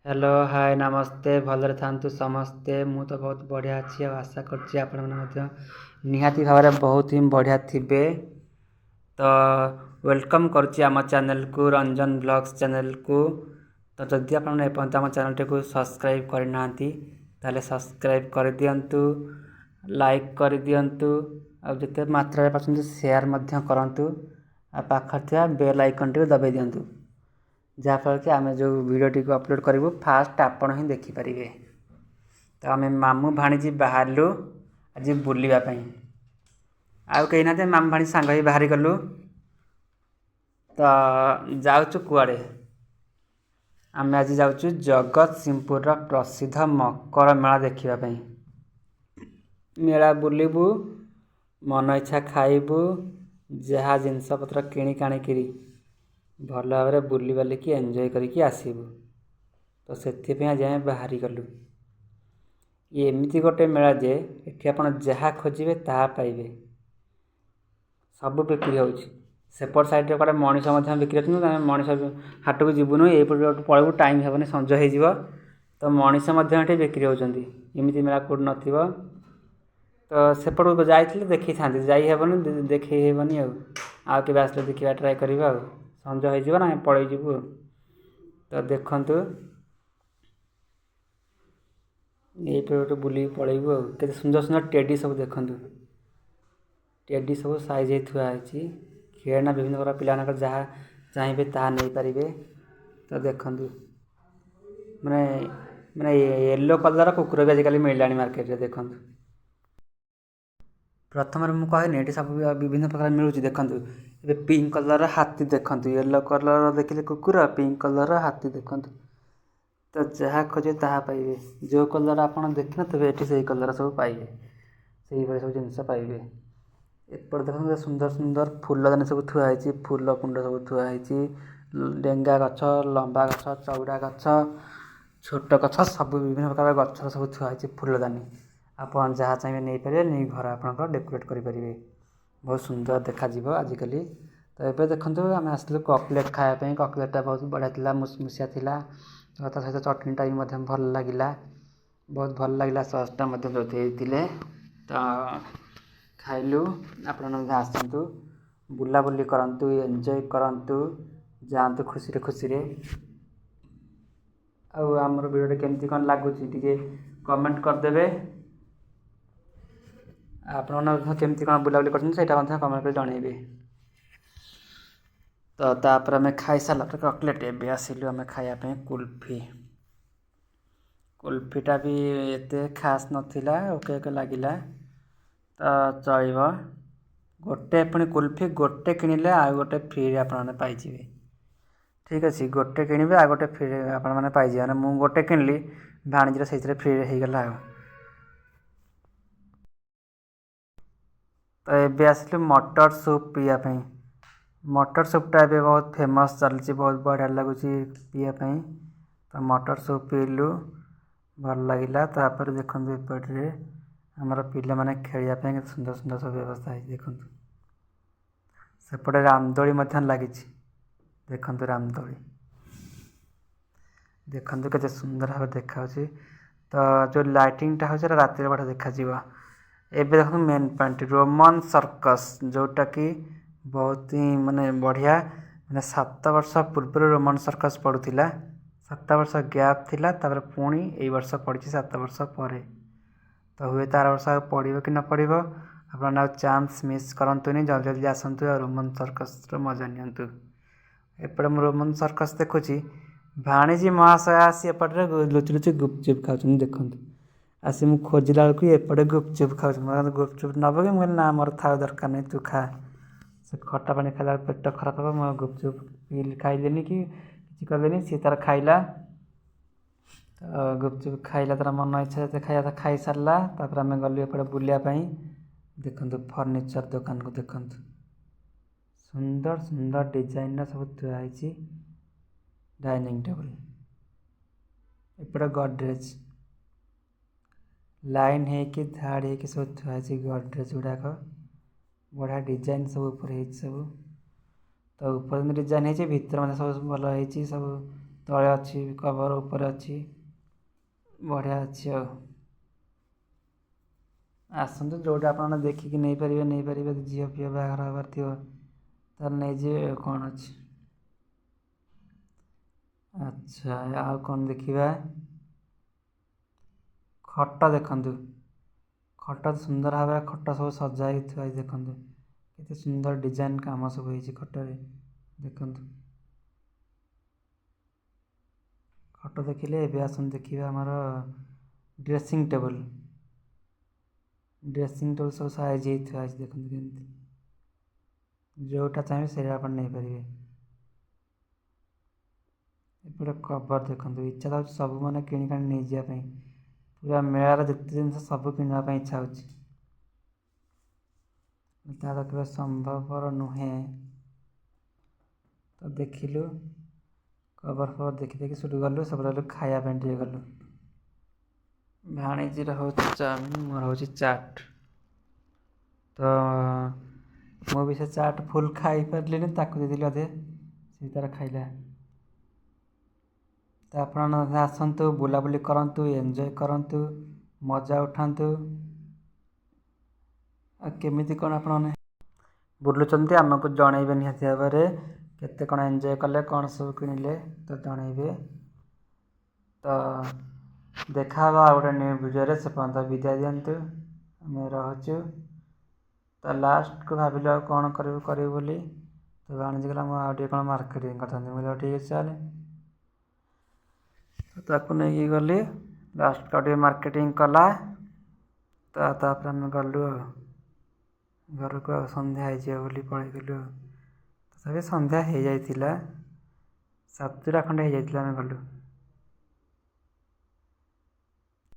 Hello, ହାଏ, ନମସ୍ତେ। ଭଲରେ ଥାନ୍ତୁ ସମସ୍ତେ। ମୁଁ ତ ବହୁତ ବଢ଼ିଆ ଅଛି ଆଉ ଆଶା କରୁଛି ଆପଣମାନେ ମଧ୍ୟ ନିହାତି ଭାବରେ ବହୁତ ହିଁ ବଢ଼ିଆ ଥିବେ। ତ welcome କରୁଛି ଆମ ଚ୍ୟାନେଲକୁ, ରଞ୍ଜନ ବ୍ଲଗ୍ସ ଚ୍ୟାନେଲକୁ। ତ ଯଦି ଆପଣମାନେ ଏପର୍ଯ୍ୟନ୍ତ ଆମ ଚ୍ୟାନେଲଟିକୁ ସବସ୍କ୍ରାଇବ୍ କରିନାହାନ୍ତି, ତାହେଲେ ସବସ୍କ୍ରାଇବ୍ କରିଦିଅନ୍ତୁ, ଲାଇକ୍ କରିଦିଅନ୍ତୁ ଆଉ ଯେତେ ମାତ୍ରାରେ ପାରୁଛନ୍ତି ସେୟାର ମଧ୍ୟ କରନ୍ତୁ ଆଉ ପାଖରେ ଥିବା ବେଲ୍ ଆଇକନ୍ଟିକୁ ଦବାଇ ଦିଅନ୍ତୁ, ଯାହାଫଳରେ କି ଆମେ ଯେଉଁ ଭିଡ଼ିଓଟିକୁ ଅପଲୋଡ଼ କରିବୁ ଫାଷ୍ଟ ଆପଣ ହିଁ ଦେଖିପାରିବେ। ତ ଆମେ ମାମୁଁ ଭାଣିଜୀ ବାହାରିଲୁ ଆଜି ବୁଲିବା ପାଇଁ। ଆଉ କେହି ନାହାନ୍ତି, ମାମୁଁ ଭାଣିଜୀ ସାଙ୍ଗ ହେଇ ବାହାରି ଗଲୁ। ତ ଯାଉଛୁ କୁଆଡ଼େ? ଆମେ ଆଜି ଯାଉଛୁ ଜଗତସିଂହପୁରର ପ୍ରସିଦ୍ଧ ମକର ମେଳା ଦେଖିବା ପାଇଁ। ମେଳା ବୁଲିବୁ, ମନ ଇଚ୍ଛା ଖାଇବୁ, ଯାହା ଜିନିଷପତ୍ର କିଣିକାଣିକିରି ଭଲ ଭାବରେ ବୁଲିବାଲିକି ଏନ୍ଜୟ କରିକି ଆସିବୁ। ତ ସେଥିପାଇଁ ଆଜି ଆମେ ବାହାରି ଗଲୁ। ଇଏ ଏମିତି ଗୋଟେ ମେଳା ଯେ ଏଠି ଆପଣ ଯାହା ଖୋଜିବେ ତାହା ପାଇବେ। ସବୁ ବିକ୍ରି ହେଉଛି। ସେପଟ ସାଇଡ଼୍ରେ କୁଆଡ଼େ ମଣିଷ ମଧ୍ୟ ବିକ୍ରି ହେଉଛନ୍ତି। ଆମେ ମଣିଷ ହାଟକୁ ଯିବୁନୁ, ଏଇପଟେ ପଳେଇବୁ, ଟାଇମ୍ ହେବନି, ସଞ୍ଜ ହେଇଯିବ। ତ ମଣିଷ ମଧ୍ୟ ଏଠି ବିକ୍ରି ହେଉଛନ୍ତି। ଏମିତି ମେଳା କେଉଁଠି ନଥିବ। ତ ସେପଟକୁ ଯାଇଥିଲେ ଦେଖିଥାନ୍ତି, ଯାଇ ହେବନି, ଦେଖେଇ ହେବନି। ଆଉ କେବେ ଆସିଲେ ଦେଖିବା, ଟ୍ରାଏ କରିବା। ଆଉ ସଞ୍ଜ ହେଇଯିବ ନା, ଆମେ ପଳେଇ ଯିବୁ। ତ ଦେଖନ୍ତୁ, ଏଇପଟେ ଗୋଟେ ବୁଲିକି ପଳେଇବୁ। ଆଉ କେତେ ସୁନ୍ଦର ସୁନ୍ଦର ଟେଡ଼ି ସବୁ ଦେଖନ୍ତୁ। ଟେଡ଼ି ସବୁ ସାଇଜ୍ ହେଇ ଥୁଆ ହେଇଛି। ଖେଳନା ବିଭିନ୍ନ ପ୍ରକାର, ପିଲାମାନଙ୍କର ଯାହା ଚାହିଁବେ ତାହା ନେଇପାରିବେ। ତ ଦେଖନ୍ତୁ, ମାନେ ମାନେ ୟେଲୋ କଲର୍ କୁକୁର ବି ଆଜିକାଲି ମିଳିଲାଣି ମାର୍କେଟରେ। ଦେଖନ୍ତୁ, ପ୍ରଥମରେ ମୁଁ କହିନି ଏଠି ସବୁ ବିଭିନ୍ନ ପ୍ରକାର ମିଳୁଛି। ଦେଖନ୍ତୁ, ଏବେ ପିଙ୍କ କଲର୍ର ହାତୀ ଦେଖନ୍ତୁ। ୟେଲୋ କଲର୍ ଦେଖିଲେ କୁକୁର, ପିଙ୍କ କଲର୍ର ହାତୀ ଦେଖନ୍ତୁ। ତ ଯାହା ଖୋଜିବେ ତାହା ପାଇବେ। ଯେଉଁ କଲର୍ ଆପଣ ଦେଖିନଥିବେ, ଏଠି ସେଇ କଲର୍ ସବୁ ପାଇବେ, ସେଇଭଳି ସବୁ ଜିନିଷ ପାଇବେ। ଏପଟେ ଦେଖନ୍ତୁ, ସୁନ୍ଦର ସୁନ୍ଦର ଫୁଲଦାନୀ ସବୁ ଥୁଆ ହେଇଛି, ଫୁଲ କୁଣ୍ଡ ସବୁ ଥୁଆ ହେଇଛି। ଡେଙ୍ଗା ଗଛ, ଲମ୍ବା ଗଛ, ଚଉଡ଼ା ଗଛ, ଛୋଟ ଗଛ, ସବୁ ବିଭିନ୍ନ ପ୍ରକାର ଗଛ ସବୁ ଥୁଆ ହେଇଛି। ଫୁଲଦାନୀ ଆପଣ ଯାହା ଚାହିଁବେ ନେଇପାରିବେ, ନେଇ ଘର ଆପଣଙ୍କର ଡେକୋରେଟ୍ କରିପାରିବେ, ବହୁତ ସୁନ୍ଦର ଦେଖାଯିବ ଆଜିକାଲି। ତ ଏବେ ଦେଖନ୍ତୁ, ଆମେ ଆସିଲୁ କକଲେଟ୍ ଖାଇବା ପାଇଁ। କକଲେଟ୍ଟା ବହୁତ ବଢ଼ିଆ ଥିଲା, ମୁସମୁସିଆ ଥିଲା। ତା ସହିତ ଚଟଣିଟା ବି ମଧ୍ୟ ଭଲ ଲାଗିଲା, ବହୁତ ଭଲ ଲାଗିଲା। ସସ୍ଟା ମଧ୍ୟ ଯେଉଁ ଦେଇଥିଲେ, ତ ଖାଇଲୁ। ଆପଣ ମଧ୍ୟ ଆସନ୍ତୁ, ବୁଲାବୁଲି କରନ୍ତୁ, ଏନ୍ଜୟ କରନ୍ତୁ, ଯାଆନ୍ତୁ ଖୁସିରେ ଖୁସିରେ। ଆଉ ଆମର ଭିଡ଼ିଓଟି କେମିତି କ'ଣ ଲାଗୁଛି ଟିକେ କମେଣ୍ଟ କରିଦେବେ। ଆପଣମାନେ ମଧ୍ୟ କେମିତି କ'ଣ ବୁଲାବୁଲି କରୁଛନ୍ତି, ସେଇଟା ମଧ୍ୟ କମେଣ୍ଟ କରି ଜଣାଇବେ। ତ ତାପରେ ଆମେ ଖାଇସାରିଲା ପରେ କଟଲେଟ୍, ଏବେ ଆସିଲୁ ଆମେ ଖାଇବା ପାଇଁ କୁଲଫି। କୁଲଫିଟା ବି ଏତେ ଖାସ୍ ନଥିଲା, ଓକେ ଓକେ ଲାଗିଲା, ତ ଚଳିବ। ଗୋଟେ ପୁଣି କୁଲଫି ଗୋଟେ କିଣିଲେ ଆଉ ଗୋଟେ ଫ୍ରିରେ ଆପଣମାନେ ପାଇଯିବେ। ଠିକ୍ ଅଛି, ଗୋଟେ କିଣିବେ ଆଉ ଗୋଟେ ଫ୍ରିରେ ଆପଣମାନେ ପାଇଯିବେ। ମାନେ ମୁଁ ଗୋଟେ କିଣିଲି, ଭାଣିଜୀର ସେଇଥିରେ ଫ୍ରିରେ ହେଇଗଲା। ଆଉ ତ ଏବେ ଆସିଲୁ ମଟର ସୁପ୍ ପିଇବା ପାଇଁ। ମଟର ସୁପ୍ଟା ଏବେ ବହୁତ ଫେମସ୍ ଚାଲିଛି, ବହୁତ ବଢ଼ିଆ ଲାଗୁଛି ପିଇବା ପାଇଁ। ତ ମଟର ସୁପ୍ ପିଇଲୁ, ଭଲ ଲାଗିଲା। ତାପରେ ଦେଖନ୍ତୁ, ଏପଟରେ ଆମର ପିଲାମାନେ ଖେଳିବା ପାଇଁ କେତେ ସୁନ୍ଦର ସୁନ୍ଦର ସବୁ ବ୍ୟବସ୍ଥା ହେଇଛି। ଦେଖନ୍ତୁ, ସେପଟେ ରାମଦୋଳି ମଧ୍ୟ ଲାଗିଛି। ଦେଖନ୍ତୁ ରାମଦୋଳି, ଦେଖନ୍ତୁ କେତେ ସୁନ୍ଦର ଭାବରେ ଦେଖାଯାଉଛି। ତ ଯେଉଁ ଲାଇଟିଂଟା ହେଉଛି, ସେଟା ରାତିରେ ବଢ଼ିଆ ଦେଖାଯିବ। ଏବେ ଦେଖନ୍ତୁ ମେନ୍ ପଏଣ୍ଟ, ରୋମନ୍ ସର୍କସ୍, ଯେଉଁଟାକି ବହୁତ ହିଁ ମାନେ ବଢ଼ିଆ। ମାନେ 7 ବର୍ଷ ପୂର୍ବରୁ ରୋମନ୍ ସର୍କସ୍ ପଡ଼ୁଥିଲା, 7 ବର୍ଷ ଗ୍ୟାପ୍ ଥିଲା, ତାପରେ ପୁଣି ଏଇ ବର୍ଷ ପଡ଼ିଛି 7 ବର୍ଷ ପରେ। ତ ହୁଏତ ଆର ବର୍ଷ ଆଉ ପଡ଼ିବ କି ନ ପଡ଼ିବ। ଆପଣମାନେ ଆଉ ଚାନ୍ସ ମିସ୍ କରନ୍ତୁନି, ଜଲ୍ଦି ଜଲ୍ଦି ଆସନ୍ତୁ ଆଉ ରୋମନ୍ ସର୍କସ୍ର ମଜା ନିଅନ୍ତୁ। ଏପଟେ ମୁଁ ରୋମନ୍ ସର୍କସ୍ ଦେଖୁଛି, ଭାଣିଜୀ ମହାଶୟ ଆସି ଏପଟରେ ଲୁଚି ଲୁଚି ଗୁପଚୁପ୍ ଖାଉଛନ୍ତି। ଦେଖନ୍ତୁ, ଆସି ମୁଁ ଖୋଜିଲା ବେଳକୁ ଏପଟେ ଗୁପଚୁପ୍ ଖାଉଛି। ମୁଁ ଗୁପଚୁପ୍ ନେବ କି? ମୁଁ କହିଲି ନା, ମୋର ଥାଉ, ଦରକାର ନାହିଁ, ତୁ ଖା। ସେ ଖଟା ପାଣି ଖାଇଲା ବେଳକୁ ପେଟ ଖରାପ ହେବ। ମୁଁ ଆଉ ଗୁପଚୁପ୍ ଖାଇଲିନି କି କିଛି କଲିନି, ସିଏ ତାର ଖାଇଲା। ତ ଗୁପଚୁପ୍ ଖାଇଲା, ତାର ମନ ଇଚ୍ଛା ଯେତେ ଖାଇବା ଖାଇସାରିଲା। ତାପରେ ଆମେ ଗଲୁ ଏପଟେ ବୁଲିବା ପାଇଁ। ଦେଖନ୍ତୁ ଫର୍ଣ୍ଣିଚର୍ ଦୋକାନକୁ, ଦେଖନ୍ତୁ ସୁନ୍ଦର ସୁନ୍ଦର ଡିଜାଇନର ସବୁ ଥୁଆ ହେଇଛି ଡାଇନିଂ ଟେବୁଲ୍। ଏପଟେ ଗଡ଼ରେଜ୍ ଲାଇନ୍ ହେଇକି ଧାଡ଼ି ହେଇକି ସବୁ ଥୁଆ ହେଇଛି। ଗଡ଼ରେଜ୍ ଗୁଡ଼ାକ ବଢ଼ିଆ ଡିଜାଇନ୍ ସବୁ ଉପରେ ହେଇଛି ସବୁ। ତ ଉପରେ ଯେମିତି ଡିଜାଇନ୍ ହେଇଛି, ଭିତରେ ମଧ୍ୟ ସବୁ ଭଲ ହେଇଛି ସବୁ। ତଳେ ଅଛି କଭର୍, ଉପରେ ଅଛି, ବଢ଼ିଆ ଅଛି। ଆଉ ଆସନ୍ତୁ, ଯେଉଁଟା ଆପଣ ଦେଖିକି ନେଇପାରିବେ ନେଇପାରିବେ। ଯଦି ଝିଅ ଫିଅ ବାହାଘର ହେବାର ଥିବ ତାହେଲେ ନେଇଯିବେ, ଆଉ କ'ଣ ଅଛି। ଆଚ୍ଛା, ଆଉ କ'ଣ ଦେଖିବା? ଖଟ ଦେଖନ୍ତୁ, ଖଟ ସୁନ୍ଦର ଭାବରେ ଖଟ ସବୁ ସଜା ହେଇକି ଥୁଆ ହେଇଛି। ଦେଖନ୍ତୁ କେତେ ସୁନ୍ଦର ଡିଜାଇନ୍ କାମ ସବୁ ହେଇଛି ଖଟରେ। ଦେଖନ୍ତୁ, ଖଟ ଦେଖିଲେ। ଏବେ ଆସନ୍ତୁ ଦେଖିବା ଆମର ଡ୍ରେସିଂ ଟେବୁଲ୍। ଡ୍ରେସିଂ ଟେବୁଲ୍ ସବୁ ସାଇଜ୍ ହେଇ ଥୁଆ ହେଇଛି। ଦେଖନ୍ତୁ କେମିତି, ଯେଉଁଟା ଚାହିଁବେ ସେଇଟା ଆପଣ ନେଇପାରିବେ। ଏପଟେ କଭର୍ ଦେଖନ୍ତୁ। ଇଚ୍ଛା ତ ହେଉଛି ସବୁ ମାନେ କିଣିକାଣି ନେଇଯିବା ପାଇଁ। ପୁରା ମେଳାରେ ଯେତେ ଜିନିଷ ସବୁ କିଣିବା ପାଇଁ ଇଚ୍ଛା ହେଉଛି, ତାହା ତ କେବେ ସମ୍ଭବପର ନୁହେଁ। ତ ଦେଖିଲୁ କଭର୍ ଫଭର୍, ଦେଖି ଦେଖି ସେଠୁ ଗଲୁ। ସେପଟେ ଗଲୁ ଖାଇବା ପାଇଁ ଟିକେ ଗଲୁ। ଭାଣିଜୀର ହେଉଛି ଚାଉମିନ୍, ମୋର ହେଉଛି ଚାଟ୍। ତ ମୁଁ ବି ସେ ଚାଟ୍ ଫୁଲ୍ ଖାଇପାରିଲିନି, ତାକୁ ଦେଇଦେଲି ଅଧେ, ସେ ତାର ଖାଇଲା। ତ ଆପଣ ଆସନ୍ତୁ, ବୁଲାବୁଲି କରନ୍ତୁ, ଏନ୍ଜୟ କରନ୍ତୁ, ମଜା ଉଠାନ୍ତୁ। ଆଉ କେମିତି କ'ଣ ଆପଣମାନେ ବୁଲୁଛନ୍ତି ଆମକୁ ଜଣେଇବେ ନିହାତି ଭାବରେ। କେତେ କ'ଣ ଏନ୍ଜୟ କଲେ, କ'ଣ ସବୁ କିଣିଲେ ତ ଜଣେଇବେ। ତ ଦେଖା ହେବା ଆଉ ଗୋଟେ ନ୍ୟୁ ଭିଡ଼ିଓରେ, ସେ ପର୍ଯ୍ୟନ୍ତ ବିଦାୟ ଦିଅନ୍ତୁ, ଆମେ ରହୁଛୁ। ତ ଲାଷ୍ଟକୁ ଭାବିଲୁ ଆଉ କ'ଣ କରିବୁ କରିବୁ ବୋଲି, ତ ଭାଣିଜୀ କହିଲା ମୁଁ ଆଉ ଟିକେ କ'ଣ ମାର୍କେଟିଂ କରିଥାନ୍ତି। ମୁଁ କହିଲି ହଉ ଠିକ୍ ଅଛି ଚାଲେ। ତାକୁ ନେଇକି ଗଲି, ଲାଷ୍ଟକୁ ଆଉ ଟିକେ ମାର୍କେଟିଂ କଲା। ତ ତାପରେ ଆମେ ଗଲୁ ଆଉ ଘରକୁ, ଆଉ ସନ୍ଧ୍ୟା ହେଇଯିବ ବୋଲି ପଳେଇଗଲୁ। ଆଉ ତଥାପି ସନ୍ଧ୍ୟା ହେଇଯାଇଥିଲା, 7ଟା ଖଣ୍ଡେ ହେଇଯାଇଥିଲା ଆମେ ଗଲୁ।